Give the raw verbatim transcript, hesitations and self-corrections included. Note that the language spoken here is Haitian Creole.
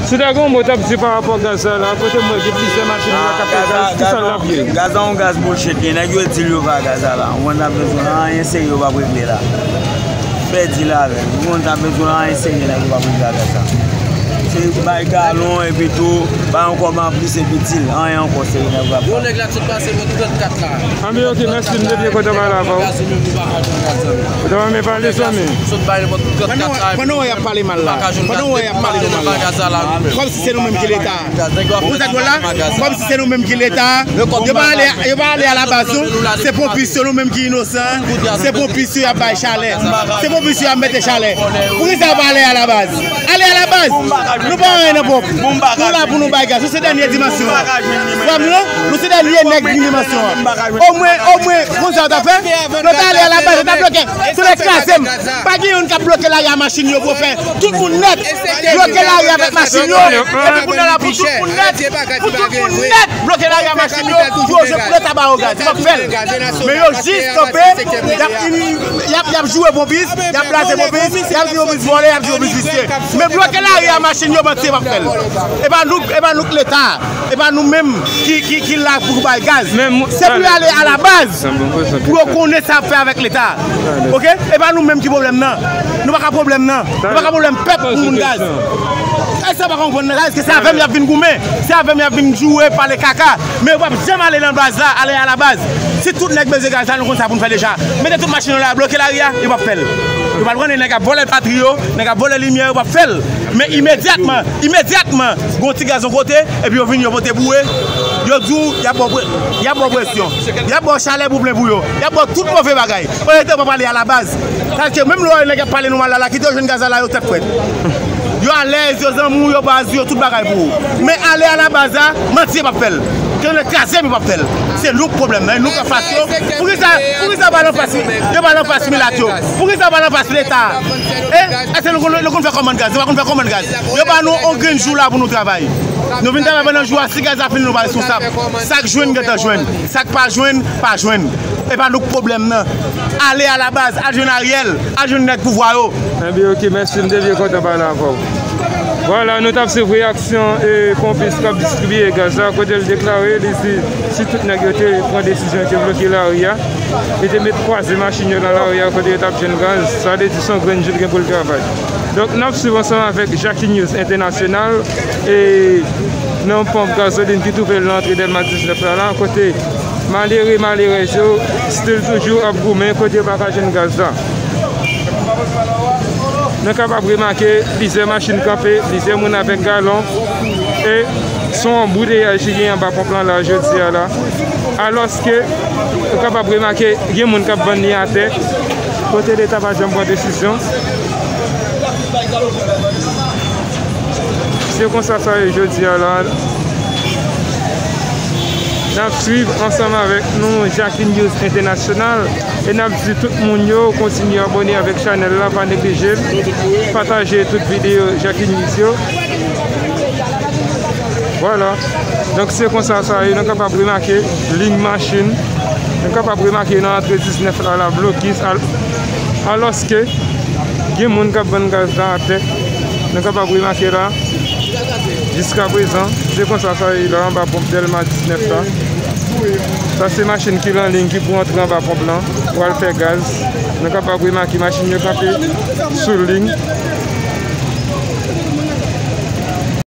Si w ta gen yon mo w t ap di pa rapò gaz la la, kote m wè gen plizyè machin yo k ap fè gaz, ki sa l ap ye? Gaz la yon gaz bullshit li ye. Nèg yo di l yo pa gaz la la. Ou konn sa m vle di w la, anyen serye yo p ap regle la. Pèdi l avè l. Ou konn sa m vle di w la, anyen serye nèg yo p ap regle avè sa. Se bay galon epi tou, bay yon kòb anplis epi di l, anyen ankò serye nèg yo p ap. Yon nèg la sot pase mèt trannkat la. Anben, ok, mèsi, m te byen kontan pale avè w. Ou ta renmen pale, zanmi? Sot bay nenpòt trannkat la. Pandan w wè y ap pale mal la. Pandan w wè y ap pale nou mal la. Kòmsi se nou menm ki Leta. Ou konn sa k dwòl la? Kòmsi se nou menm ki Leta. Yo pa ale, yo pa ale alabaz, non. Se ponpis yo, nou menm ki inosan. Se ponpis yo y ap bay chalè. Se ponpis yo y ap mete chalè. Poukisa yo pa ale alabaz? Ale alabaz. Nou pa anyen nan ponp. Nou la pou nou bay gaz. Nou se dènye dimansyon an. Frè m, non? Nou se dènye nèg ki dimansyon an. Omwen, omwen, konn sa yo t ap fè? Yo ta ale alabaz, yo ta bloke. Sou lè kraze m. Pa gen youn k ap bloke lari a machin yo pou yo fè. Tout moun nèt. Bloke lari avèk machin yo. Epi kounye a la pou tout moun nèt. Pou tout moun nèt. Bloke lari a machin yo. Pou yo jwe pou Leta ba yo gaz. Yo p ap fè l. Men yo jis kanpe. Y ap, y ap, y ap joure ponpis. Y ap blaze ponpis. Y ap di ponpis vòlè. Y ap di ponpis visye. Men bloke lari a machin yo, manti, yo p ap fè l. E pa nou, e pa nou k Leta. E pa nou menm ki, ki, ki la pou bay gaz. Se pou yo ale alabaz. Pou yo konnen sa y ap fè avèk Leta. Ok? E pa nou menm ki pwoblèm nan. Nou pa ka pwoblèm nan. Nou pa ka pwoblèm pèp pou moun gaz. E sa pa konprann nan. Èske se avè m y ap vin goumen? Se avè m y ap vin joure, pale kaka. Men yo p ap janm ale nan baz la, ale alabaz. Si tout nèg bezwen gaz la, nou konn sa pou n fè deja. Mete tout machin yo la, bloke lari a, yo p ap fè l. Yo pral pran nèg ap vòlè batri yo, nèg ap vòlè limyè, yo p ap fè l. Men imedyatman, imedyatman, gon ti gaz yon kote, epi yo vini, yo pote pou ou, yo di w, y ap ba w pre-, y ap ba w presyon. Y ap ba w chalè pou plen pou yo. Y ap ba w tout move bagay. Olye de w pa pale alabaz. Paske menm lè w wè nèg ap pale nou mal la, la, kite yo jwenn gaz la, la, yo tèt frèt. Yo alèz, yo zanmi w, yo baz, yo tout bagay pou ou. Men ale alabaz la, manti, yo p ap fè l. Ke yo kraze m, yo p ap fè l. Se nou k pwoblèm nan, e nou k anfas yo. Poukisa, poukisa yo pa al anfas, yo pa al anfas milat yo? Poukisa yo pa al anfas Leta? E, èske nou konn, nou konn fè kòmann gaz? Nou pa konn fè kòmann gaz. Yo ba nou yon grenn jou la pou nou travay. Nou vin travay pandan jou a, si gaz la fini, nou pa responsab. Sa k jwenn, gentan jwenn. Sa k pa jwenn, pa jwenn. E pa nou k pwoblèm nan. Ale alabaz, al jwenn Ariel, al jwenn nèg pouvwa yo. Enben, ok, mèsi, m te byen kontan pale avè w. Vwala, nou t ap swiv reyaksyon, e, ponpis k ap distribiye gaz la, kote l deklare, li di, si tout nèg yo te pran desizyon, yo te bloke lari a, yo te met kwaze machin yo nan lari a, kote yo t ap jwenn gaz, sa vle di se yon grenn jou l gen pou l travay. Donk, n ap swiv ansanm avèk Jackie News Entènasyonal, e, nan ponp gazolin ki twouve l nan antre Dèlma diznèf la, la, kote malere, malerèz yo still toujou ap goumen kote yo pa ka jwenn gaz la. Nou kapab remake plizyè machin kanpe, plizyè moun avèk galon, e se yon anbouteyaj ki gen anba ponp lan la jodi a la. Alòske, nou kapab remake gen moun k ap vann li atè, kote Leta pa janm pran desizyon. Se konsa sa ye jodi a la. N ap swiv ansanm avèk nou Jackie News Entènasyonal. E n ap di tout moun yo kontinye abòne avèk chanèl la, pa neglije l. Pataje tout videyo Jackie News yo. Vwala. Donk, se konsa sa ye. Nou kapab remake liy machin. Nou kapab remake nan antre diznèf la, la blokis. Al-, alòske, gen moun k ap vann gaz la atè. Nou kapab remake la, jiskaprezan, se konsa sa ye la anba ponp Dèlma diznèf la. Sa se machin ki lan liy ki pou antre anba ponp lan, pou al fè gaz. Nou kapab remake machin yo kanpe sou liy.